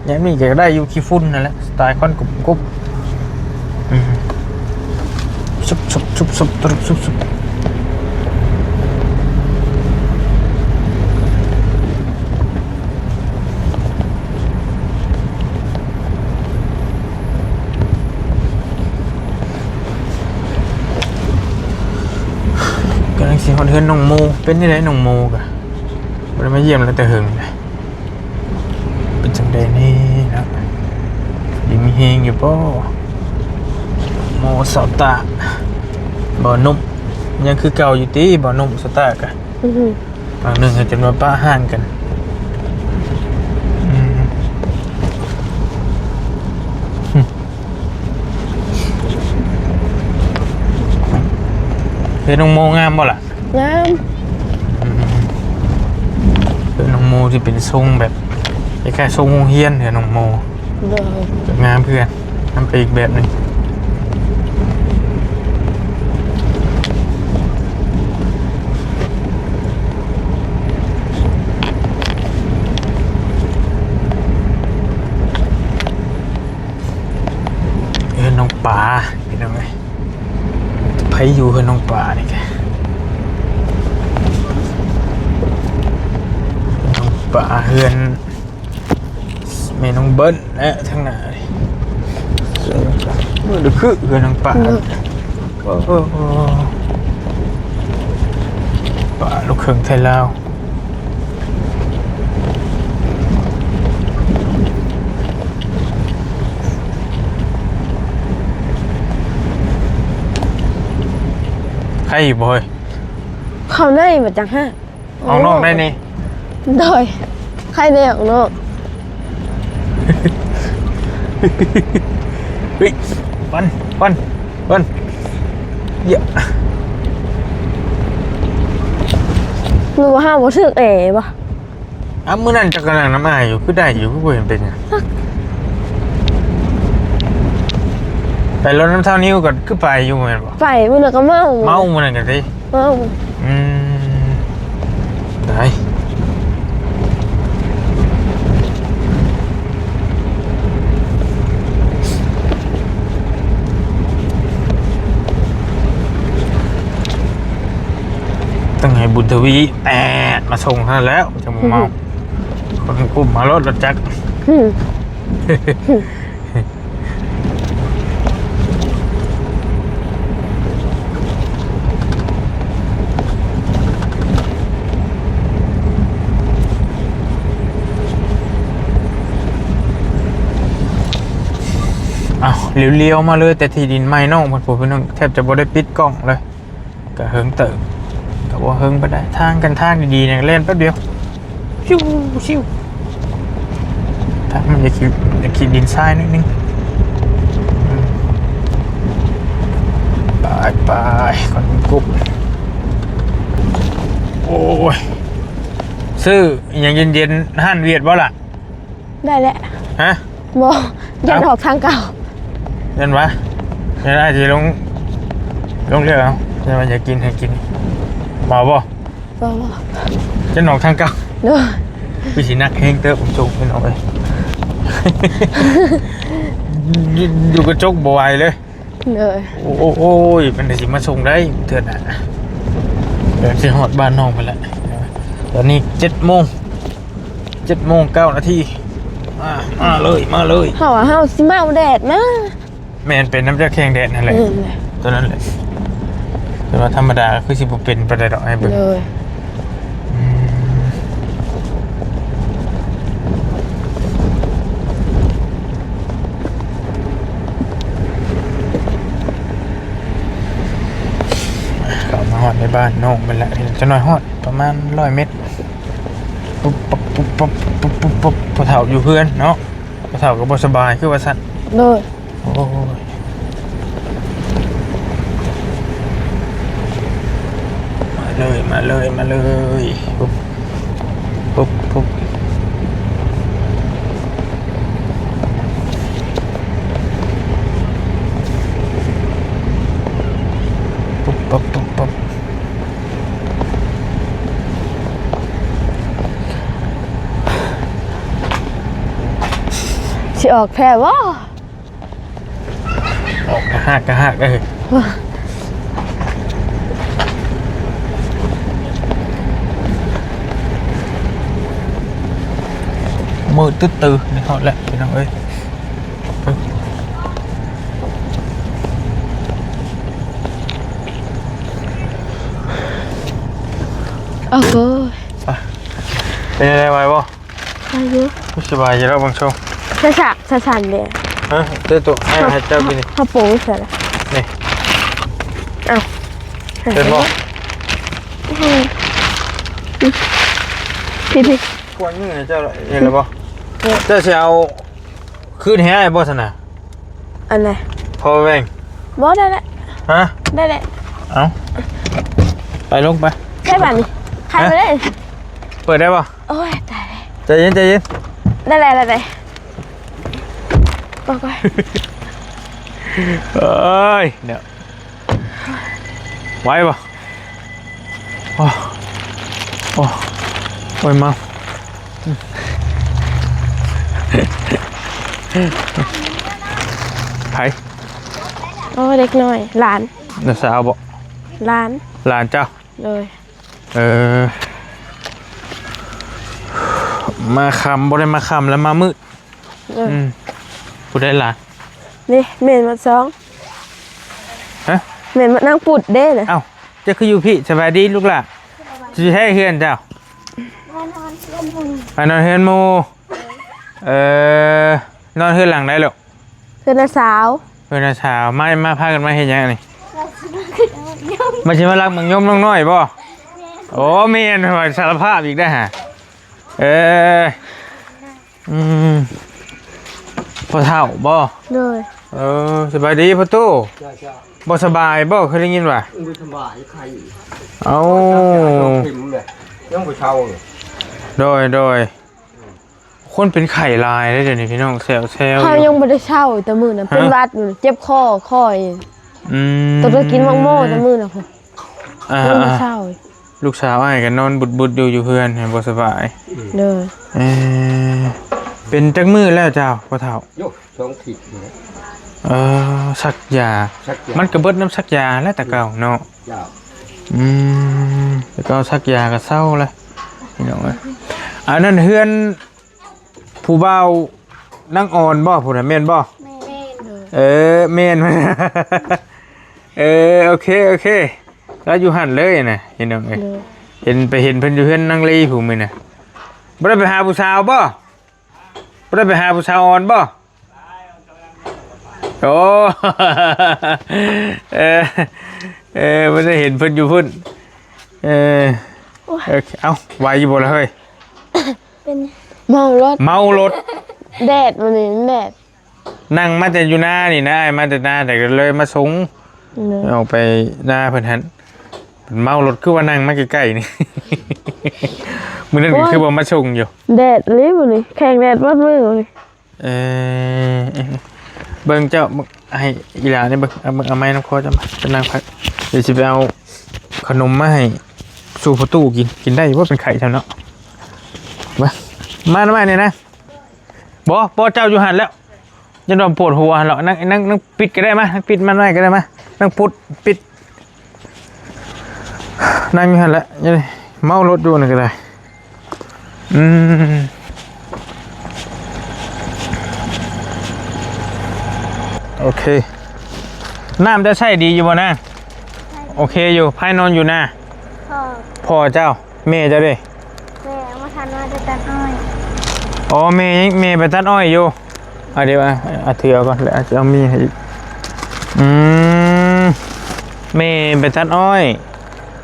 ຍາມນີ້ກໍໄດ້ຢູ່ ຂີ້ຝຸ່ນນັ້ນແຫຼະ ສະໄຕລ໌ຄວັນກຸບໆ ອືມ ຊຸບໆ ຊຸບໆ ຕະລຸບ ຊຸບໆ ກຳລັງຊິຮອດເຮືອນນ້ອງໂມ. ເປັນຈັ່ງໃດນ້ອງໂມກະ ບໍ່ໄດ້ມາຢ້ຽມລາວແຕ່ເຫິງ. ເປັນຈັ່ງໃດແດ່ເນາະ ດີມີແຮງຢູ່ບໍ່? ໂມ ສາວຕາ ບ່າວນຸ່ມ ຍັງຄືເກົ່າຢູ່ຕິ ບ່າວນຸ່ມ ສາວຕາກະ? ອືຮຶ ບາງໜຶ່ງກໍຈົນວ່າປະຮ້າງກັນ. ອືມ ເຮືອນນ້ອງໂມງາມບໍ່ລະ? ງາມ. ອືມ ເຮືອນນ້ອງໂມຊິເປັນຊົງແບບຄ້າຍໆຊົງໂຮງຮຽນ ເຮືອນນ້ອງໂມ. ໂດຍ. ກໍງາມຄືກັນ ງາມໄປອີກແບບໜຶ່ງ. ເຮືອນນ້ອງປາ ພີ່ນ້ອງເອີຍ. ໃຜຢູ່ເຮືອນນ້ອງປານີ້ກະ ເຮືອນນ້ອງປາ ເຮືອນ ແມ່ນ້ອງເບິ້ນ ແລະ ທາງໜ້ານີ້ ເອີ ຄືເຮືອນນາງປາ ເອີ ເອີ ເອີ ປາລູກເຄິ່ງໄທລາວ. ໃຄຢູ່ບໍ່ເຮີ້ຍ? ເຂົ້າໃນບໍ່ຈັກຮະ. ອອກນອກໄດ້ນີ້. ໂດຍ ໃຄແນ່ອອກນອກ. ເຮີ້ຍ ປັນ ປັນ ປັນ ເຢຍ ຫຼືວ່າເຮົາບໍ່ຖືກແອບໍ່? ອ້າວ ມື້ນັ້ນເຈົ້າກໍນັ່ງນຳອ້າຍຢູ່ ຄືໄດ້ຢູ່ ຄືບໍ່ເຫັນເປັນຫຍັງ? ຈັກ ໄປລົດນຳທ້າວນິວກໍຄືໄປຢູ່ແມ່ນບໍ່? ໄປ ມື້ນັ້ນກໍເມົາ ເມົາມື້ນັ້ນກໍຕິ. ເອົ້າ ອືມ ຕາຍ ຕ້ອງໃຫ້ບຸນທະວີແອດມາສົ່ງຫັ້ນແລ້ວ ຈັ່ງບໍ່ເມົາ. ອືມ ຄົນກຸ້ມມາລົດ ລົດຈັກ. ອືມ ອ້າວ ລ້ຽວໆມາເລີຍ ແຕ່ທີ່ດິນໃໝ່ນ້ອງເພິ່ນ ໂອ້ ພີ່ນ້ອງ ແທບຈະບໍ່ໄດ້ປິດກ້ອງເລີຍ. ກະເຫິງເຕີບ ກະບໍ່ເຫິງປານໃດ ທາງກັນທາງດີໆນີ້ແລ່ນແປັບດຽວ ຊິວໆ ທາງມັນຈະຂີ້ ຈະຂີ້ດິນຊາຍໜ້ອຍໜຶ່ງ. ໄປໆ ກ່ອນກຸບ ໂອ້ຍ ຊື້ອີ່ຫຍັງເຢັນໆ ຮ້ານຫວຽດບໍ່ລະ? ໄດ້ແຫຼະ ຮະ? ບໍ່ ຢ້ານອອກທາງເກົ່າ ຢ້ານຫວາ ຢ້ານອາດຊິລົງ ລົງເລືອກເອົາ ຢ້ານວ່າຢາກກິນໃຫ້ກິນ ເມົາບໍ່? ບໍ່ ຢ້ານອອກທາງເກົ່າ ໂດຍ ຄືຊິໜັກແຮງເຕີບ ສົງໄປເນາະເອີຍ ຢູ່ ຢູ່ກະຈົກບໍ່ໄຫວເລີຍ. ເດີ ໂອ້ຍ ມັນຊິມາສົ່ງໄດ້ເທື່ອໜ້າ ດຽວຊິຮອດບ້ານນ້ອງພຸ້ນແຫຼະ. ຕອນນີ້ເຈັດໂມງ ເຈັດໂມງເກົ້ານາທີ ມາ ມາເລີຍ ມາເລີຍ. ເຮົາວ່າເຮົາຊິເມົາແດດນະ. ແມ່ນ ເປັນນຳຈາກແຂງແດດຫັ້ນແຫຼະ. ແມ່ນແຫຼະ ຕົວນັ້ນແຫຼະ ແຕ່ວ່າທຳມະດາຄືຊິບໍ່ເປັນປານໃດດອກ ໃຫ້ເບິ່ງ. ໂດຍ ອືມ ເຂົ້າມາຮອດໃນບ້ານນ້ອງເພິ່ນແລ້ວ ຈັກໜ້ອຍຮອດປະມານຮ້ອຍເມັດ. ປຸບປັບ ປຸບປັບ ປຸບປຸບປັບ ພໍ່ເຖົ້າຢູ່ເຮືອນເນາະ ພໍ່ເຖົ້າກໍບໍ່ສະບາຍຄືວ່າຊັ້ນ. ໂດຍ ໂອ້ຍ ມາເລີຍ ມາເລີຍ ມາເລີຍ. ປຸບ ປຸບ ປຸບ ປຸບປັບ ປຸບປັບ. ຊິອອກແທ້ບໍ່? ອອກກະຮາກກະຮາກເອີຍ. ມືດຕຶດຕື້ ນີ້ຮອດແລ້ວພີ່ນ້ອງເອີຍ. ໂອ້ໂຫ ໄປ ເປັນຈັ່ງໃດ ໄຫວບໍ່? ໄດ້ຢູ່ ສະບາຍຢູ່ແລ້ວ ເບິ່ງຊົງ ຊະຊະ ຊະຊັນເດ້. ຮະ ເຕີໂຕ ໃຫ້ ໃຫ້ເຈົ້າກິນນີ້ ເຮົາໂປະໃສ່ລະ ນີ້ ເອົ້າ ເຫັນບໍ່? ພີ່ໆ ພວກນີ້ເຈົ້າເຫັນແລ້ວບໍ່? ເຈົ້າຊິເອົາຄືນໃຫ້ອ້າຍບໍ່ຊັ້ນນະ? ອັນໃດ? ພາວເວີແບັງ. ບໍ່ໄດ້ແຫຼະ. ຮະ? ໄດ້ແຫຼະ. ເອົ້າ ໄປລົງໄປ. ໃຊ້ບາດນີ້ ໄຂໄປເລີຍ. ເປີດໄດ້ບໍ່? ໂອ້ຍ ຕາຍແລ້ວ ໃຈເຢັນ ໃຈເຢັນ. ໄດ້ແຫຼະ ໄດ້ແຫຼະ. ບໍ່ ເອີຍ ເນາະ ໄຫວບໍ່? ໂອ້ ໂອ້ ໂອ້ຍ ມາ ໃຜ? ໂອ້ ເດັກນ້ອຍ ຫຼານ. ນ້າສາວບໍ່? ຫຼານ ຫຼານເຈົ້າ. ໂດຍ. ເອີ ມາຄ່ຳ ບໍ່ໄດ້ມາຄ່ຳແລ້ວ ມາມືດ. ເອີ ອືມ ຜູ້ໃດຫຼານ? ນີ້ແມ່ນໝົດສອງ. ຮະ? ແມ່ນໝົດນາງປຸດເດ້ນະ. ເອົ້າ ເຈົ້າຄືຢູ່ພີ້? ສະບາຍດີລູກຫຼ້າ. ຊິໃຫ້ເຮືອນເຈົ້າ? ມານອນເຮືອນໝູ່. ມານອນເຮືອນໝູ່. ເອີ ນອນເຮືອນຫຼັງໃດລູກ? ເຮືອນນ້າສາວ. ເຮືອນນ້າສາວ. ມາ ມາພາກັນມາເຮັດຫຍັງນີ້? ມາຊິມາລັກໝາກຍົມນ້ອງນ້ອຍບໍ່? ໂອ້ ແມ່ນ ສາລະພາບອີກໄດ໋ຫາ. ເອີ ອືມ ພໍ່ເຖົ້າບໍ່? ໂດຍ. ເອີ ສະບາຍດີພໍ່ຕູ້. ເຈົ້າ ເຈົ້າ. ບໍ່ສະບາຍບໍ່? ເຄີຍໄດ້ຍິນວ່າ ບໍ່ສະບາຍ ໄຂ້. ເອົ້າ ຍັງບໍ່ເຊົາ. ໂດຍ ໂດຍ. ຄົນເປັນໄຂ້ຫຼາຍເດ້ດຽວນີ້ພີ່ນ້ອງ ແຊວໆ ເຮົາຍັງບໍ່ໄດ້ເຊົາແຕ່ມື້ນະ. ຮະ? ເປັນຫວັດຢູ່ ເຈັບຄໍ ຄໍ. ອືມ ຕ້ອງໄດ້ກິນໝາກໂມແຕ່ມື້ນະພຸ້ນ. ອ່າ ຍັງບໍ່ເຊົາ. ອ່າ ລູກສາວອ້າຍກໍນອນບຸດໆຢູ່ ຢູ່ເຮືອນ ບໍ່ສະບາຍ. ໂດຍ. ເອີ ເປັນຈັກມື້ແລ້ວເຈົ້າ ພໍ່ເຖົ້າ? ໂຍ ສອງທິດນີ້ແຫຼະ. ເອີ ສັກຢາ. ສັກຢາ. ມັນກໍເບິດນຳສັກຢາແຫຼະແຕ່ເກົ່າເນາະ. ເຈົ້າ. ອືມ ແຕ່ເກົ່າສັກຢາກໍເຊົາແລ້ວ ພີ່ນ້ອງເອີຍ. ອັນນັ້ນເຮືອນ ຜູ້ບ່າວນາງອອນບໍ່ ຜູ້ນັ້ນແມ່ນບໍ່? ແມ່ນ. ເອີ ແມ່ນ. ເອີ ໂອເຄ ໂອເຄ ລາວຢູ່ຫັ້ນເລີຍນະ ພີ່ນ້ອງເອີຍ. ໂດຍ. ເຫັນ ໄປເຫັນເພິ່ນຢູ່ເຮືອນນາງລີຜູ້ມື້ນະ. ບໍ່ໄດ້ໄປຫາຜູ້ສາວບໍ່? ບໍ່ໄດ້ໄປຫາຜູ້ສາວອອນບໍ່? ໂອ້ ເອີ ເອີ ບໍ່ໄດ້ເຫັນເພິ່ນຢູ່ພຸ້ນ. ເອີ ໂອ້ຍ ເອີ ເອົ້າ ໄຫວຢູ່ບໍ່ລະເຮີ້ຍ? ເປັນ ເມົາລົດ ເມົາລົດ. ແດດມື້ນີ້ແດດ. ນັ່ງມາແຕ່ຢູ່ນານີ້ນະ ອ້າຍມາແຕ່ນາ ແຕ່ກໍເລີຍມາສົ່ງ. ໂດຍ. ອອກໄປນາເພິ່ນຫັ້ນ ເມົາລົດ ຄືວ່ານັ່ງມາໃກ້ໆນີ້. ມື້ນັ້ນກໍຄືວ່າມາສົ່ງຢູ່. ແດດອີ່ຫຼີມື້ນີ້ ແຂ່ງແດດໝົດມື້ມື້ນີ້. ເອີ ເບິ່ງເຈົ້າ ໃຫ້ອີ່ຫຼ້ານີ້ເບິ່ງ ເອົາ ເອົາໄມ້ນຳຄໍເຈົ້າມາ ໄປນັ່ງພັກ. ດຽວຊິໄປເອົາຂະໜົມມາໃຫ້ສູ່ພໍ່ຕູ້ກິນ. ກິນໄດ້ບໍ່ ເປັນໄຂ້ຊ້ຳເນາະ. ມາ ມານຳອ້າຍນີ້ນະ. ບໍ່ ບໍ່ ເຈົ້າຢູ່ຫັ້ນແລ້ວ ຢ່ານອນປວດຫົວຫັ້ນເນາະ. ນັ່ງ ນັ່ງ ນັ່ງປິດກໍໄດ້ມາ ນັ່ງປິດມັນໄວ້ກໍໄດ້ມາ ນັ່ງປຸດ ປິດ. ນັ່ງຢູ່ຫັ້ນແຫຼະ ເມົາລົດຢູ່ນີ້ກໍໄດ້. ອືມ ໂອເຄ. ນ້ຳຈະໃຊ້ດີຢູ່ບໍ່ນາ? ໂອເຄຢູ່. ໃຜນອນຢູ່ນາ? ພໍ່ ພໍ່ເຈົ້າ. ແມ່ເຈົ້າເດ? ແມ່ເອົາມາທັນວ່າຈະຕັດອ້ອຍ. ອໍ ແມ່ ແມ່ໄປຕັດອ້ອຍຢູ່. ອາ ດຽວ ອາ ອາ ຖືເອົາກ່ອນ ແລ້ວອາດຈະເອົາມີໃຫ້ອີກ. ອືມ ແມ່ໄປຕັດອ້ອຍ.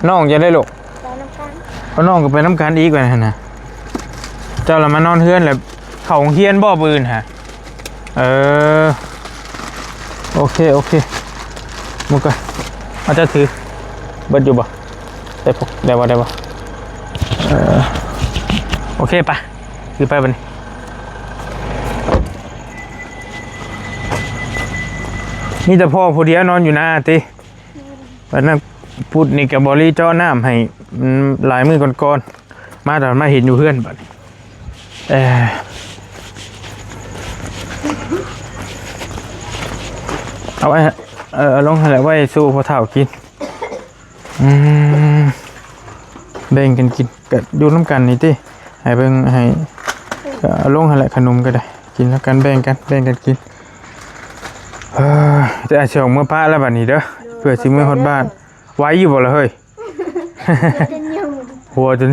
ນ້ອງຈະໄດ້ລູກ? ໄປນຳກັນ. ເອົາ ນ້ອງກໍໄປນຳກັນອີກວ່າຫັ້ນນະ. ເຈົ້າລະມານອນເຮືອນແລ້ວ ເຂົ້າໂຮງຮຽນບໍ່ມື້ອື່ນຫະ? ເອີ ໂອເຄ ໂອເຄ. ມື້ກ່ອນ ເອົາ ເຈົ້າຖື ເບິດຢູ່ບໍ່? ໄດ້ບໍ່ ໄດ້ບໍ່ ໄດ້ບໍ່? ເອີ ໂອເຄ ໄປ ຖືໄປບັດນີ້. ມີແຕ່ພໍ່ຜູ້ດຽວນອນຢູ່ນາຕິ? ບັດນັ້ນປຸດນີ້ກໍບໍ່ລີເຈາະນ້ຳໃຫ້ ອືມ ຫຼາຍມື້ກ່ອນໆ ມາຕອນມາເຫັນຢູ່ເຮືອນບັດນີ້. ເອີ ເອົາໄວ້ ເອີ ເອົາລົງຫັ້ນແຫຼະ ໄວ້ສູ່ພໍ່ເຖົ້າກິນ. ອືມ ແບ່ງກັນກິນ ກໍຢູ່ນຳກັນນີ້ຕິ ໃຫ້ເບິ່ງ ໃຫ້ ກໍເອົາລົງຫັ້ນແຫຼະ ຂະໜົມກໍໄດ້ ກິນນຳກັນ ແບ່ງກັນ ແບ່ງກັນກິນ. ເອີ ແຕ່ອາຊິອອກເມືອປະແລ້ວບັດນີ້ເດີ ເພື່ອຊິເມືອຮອດບ້ານ. ໄຫວຢູ່ບໍ່ລະເຮີ້ຍ? ຫົວຈົນ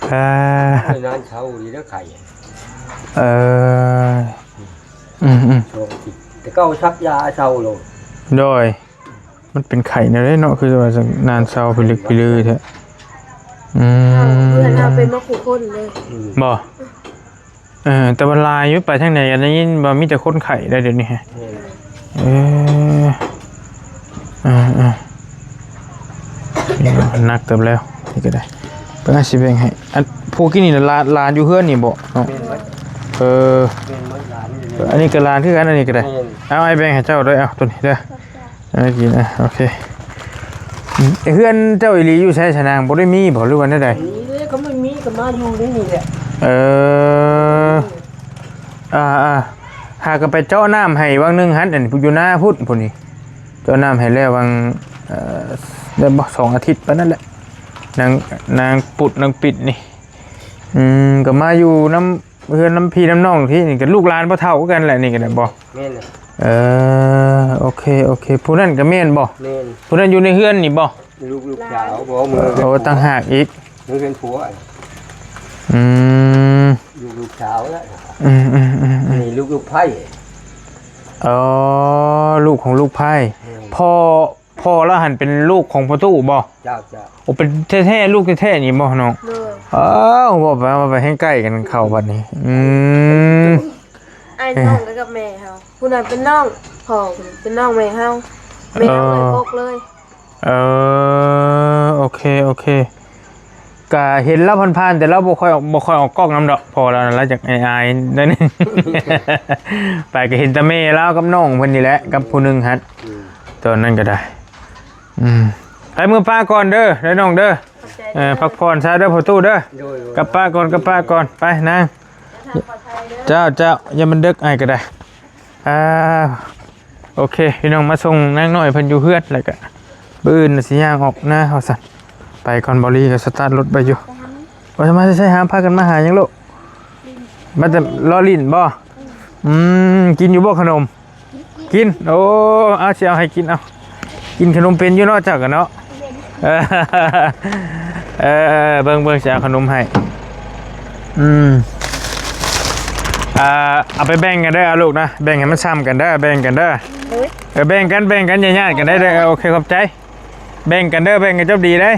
ເອີ ໂອ້ຍ ນານເຊົາດີເດີໄຂ້. ເອີ ອືມໆ ຊ່ວງທີ່ແຕ່ເກົ່າສັກຢາເຊົາໂລດ. ໂດຍ. ມັນເປັນໄຂ້ແນວໃດເນາະ ຄືວ່ານານເຊົາພິລຶກພິລືແທ້. ອືມ ເພື່ອນເຮົາເປັນໝົດຄູ່ຄົນເລີຍ. ອືມ ບໍ່? ເອີ ແຕ່ວ່າຫຼາຍຢູ່ ໄປທາງໃດກໍໄດ້ຍິນວ່າມີແຕ່ຄົນໄຂ້ໄດ໋ດຽວນີ້. ແມ່ນ. ເອີ ເອີໆ ນີ້ໜັກເຕີບແລ້ວ ນີ້ກໍໄດ້. ເບິ່ງ ອາ ຊິແບ່ງໃຫ້ ອັນ ຜູ້ກິນນີ້ຫຼານ ຫຼານຢູ່ເຮືອນນີ້ບໍ່ເນາະ? ແມ່ນເບິດ. ເອີ ແມ່ນເບິດ ຫຼານຢູ່ນີ້. ອັນນີ້ກໍຫຼານຄືກັນ ອັນນີ້ກໍໄດ້. ແມ່ນ. ເອົາ ອ້າຍແບ່ງໃຫ້ເຈົ້າເດີ ເອົາ ໂຕນີ້ເດີ. ເອົາ ກິນ ອ່ະ ໂອເຄ. ອືມ ເຮືອນເຈົ້າອີ່ຫຼີຢູ່ໃສຊະນາງ? ບໍ່ໄດ້ມີບໍ່ ຫຼືວ່າແນວໃດ? ນີ້ເດ້ ກໍບໍ່ມີ ກໍມາຢູ່ໃນນີ້ແຫຼະ. ເອີ ອ່າໆ ຫາກໍໄປເຈາະນ້ຳໃຫ້ວັງໜຶ່ງຫັ້ນ ອັນຢູ່ນາພຸ້ນ ພຸ້ນນີ້ ເຈາະນ້ຳໃຫ້ແລ້ວວັງ ເອີ ໄດ້ບໍ່ ສອງອາທິດປານນັ້ນແຫຼະ ນາງ ນາງປຸດ ນາງປິດນີ້. ອືມ ກໍມາຢູ່ນຳ ເຮືອນນຳພີ່ນຳນ້ອງທີ່ນີ້ກໍລູກຫຼານພໍ່ເຖົ້າຄືກັນແຫຼະ ນີ້ກໍໄດ້ບໍ່? ແມ່ນແຫຼະ. ເອີ ໂອເຄ ໂອເຄ. ຜູ້ນັ້ນກໍແມ່ນບໍ່? ແມ່ນ. ຜູ້ນັ້ນຢູ່ໃນເຮືອນນີ້ບໍ່? ລູກ ລູກສາວບໍ່? ເມືອ ໂອ້ ຕ່າງຫາກອີກ ເຮືອນຜົວ. ອືມ ລູກ ລູກສາວແລ້ວ. ອືມໆໆໆ ນີ້ລູກ ລູກໃພ້. ອໍ ລູກຂອງລູກໃພ້. ແມ່ນ. ພໍ່ ພໍ່ລາວຫັ້ນເປັນລູກຂອງພໍ່ຕູ້ບໍ່? ເຈົ້າ ເຈົ້າ. ໂອ້ ເປັນແທ້ໆ ລູກແທ້ໆ ນີ້ບໍ່ນ້ອງ? ໂດຍ. ອ້າວ ເວົ້າໄປ ເວົ້າໄປແຮ່ງໃກ້ກັນເຂົ້າບັດນີ້. ອືມ ອ້າຍນ້ອງກັນກັບແມ່ເຮົາ. ຜູ້ນັ້ນເປັນນ້ອງພໍ່ ເປັນນ້ອງແມ່ເຮົາ. ແມ່ເຮົາເລີຍ ເອີ ກົກເລີຍ. ເອີ ໂອເຄ ໂອເຄ. ກະເຫັນລາວຜ່ານໆ ແຕ່ລາວບໍ່ຄ່ອຍອອກ ບໍ່ຄ່ອຍອອກກ້ອງນຳດອກ ເພາະວ່າລາວ ລາວຈະອາຍໆ ໜ້ອຍໜຶ່ງ. ໄປກະເຫັນແຕ່ແມ່ລາວກັບນ້ອງເພິ່ນນີ້ແຫຼະ ກັບຜູ້ໜຶ່ງຫັ້ນ. ອືມ ຕອນນັ້ນກະໄດ້. ອືມ ໄປ ເມືອປ້າກ່ອນເດີ ເດີນ້ອງເດີ. ຂອບໃຈ ເອີ ເດີ ພັກຜ່ອນຊະເດີພໍ່ຕູ້ເດີ. ໂດຍ ໂດຍ. ກັບປ້າກ່ອນ ກັບປ້າກ່ອນ ໄປນາງ. ເດີນທາງປອດໄພເດີ. ເຈົ້າ ເຈົ້າ. ຢ່າມັນເດິກ ອ້າຍກະໄດ້. ອ່າ ໂອເຄ ພີ່ນ້ອງ ມາສົ່ງນາງນ້ອຍເພິ່ນຢູ່ເຮືອນ ແລ້ວກະມື້ອື່ນຊິຍ່າງອອກນາວ່າຊັ້ນ. ໄປກ່ອນ ເບົາລີກໍສະຕາດລົດໄປຢູ່. ວ່າຈະມາແຕ່ໃສ? ຫາ ພາກັນມາຫາຫຍັງລູກ? ມາແຕ່ລໍ້ຫຼິ້ນບໍ່? ອືມ ກິນຢູ່ບໍ່ຂະໜົມ? ກິນ. ໂອ້ ເອົາ ຊິເອົາໃຫ້ກິນ ເອົາ. ກິນຂະໜົມເປັນຢູ່ເນາະ ເຈົ້າກະເນາະ. ເອີ ເອີ ເບິ່ງ ເບິ່ງ ຊິເອົາຂະໜົມໃຫ້. ອືມ ອ່າ ເອົາໄປແບ່ງກັນເດີ ເອົາລູກນະ ແບ່ງໃຫ້ມັນຊ່ຳກັນເດີ ແບ່ງກັນເດີ. ໂດຍ. ເອີ ແບ່ງກັນ ແບ່ງກັນ ຢ່າຍາດກັນໄດ້ເດີ. ເອີ ໂອເຄ ຂອບໃຈ. ແບ່ງກັນເດີ ແບ່ງກັນຈົບດີເດ້.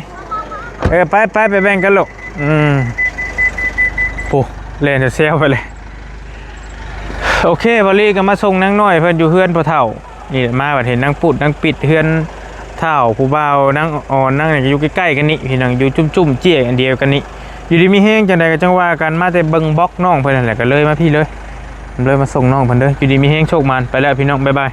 ເອີ ໄປ ໄປ ໄປແບ່ງກັນລູກ. ອືມ ໂອ້ ແລ່ນແຊວໆ ໄປເລີຍ. ໂອເຄ ເບົາລີກໍມາສົ່ງນາງນ້ອຍເພິ່ນຢູ່ເຮືອນພໍ່ເຖົ້າ. ນີ້ແຫຼະ ມາບັດເຫັນນາງປຸດນາງປິດ ເຮືອນທ້າວຜູ້ບ່າວ ນາງອອນ ນາງນີ້ກໍຢູ່ໃກ້ໆ ກັນນີ້ ພີ່ນ້ອງ ຢູ່ຈຸ້ມໆ ເຈ້ຍອັນດຽວກັນນີ້. ຢູ່ດີມີແຮງ ຈັ່ງໃດກໍຈັ່ງວ່າກັນ ມາແຕ່ເບິ່ງບລັອກນ້ອງເພິ່ນຫັ້ນແຫຼະ ກໍເລີຍມາພີ້ເລີຍ ເລີຍມາສົ່ງນ້ອງເພິ່ນເດີ. ຢູ່ດີມີແຮງ ໂຊກໝານ ໄປແລ້ວພີ່ນ້ອງ ບາຍບາຍ.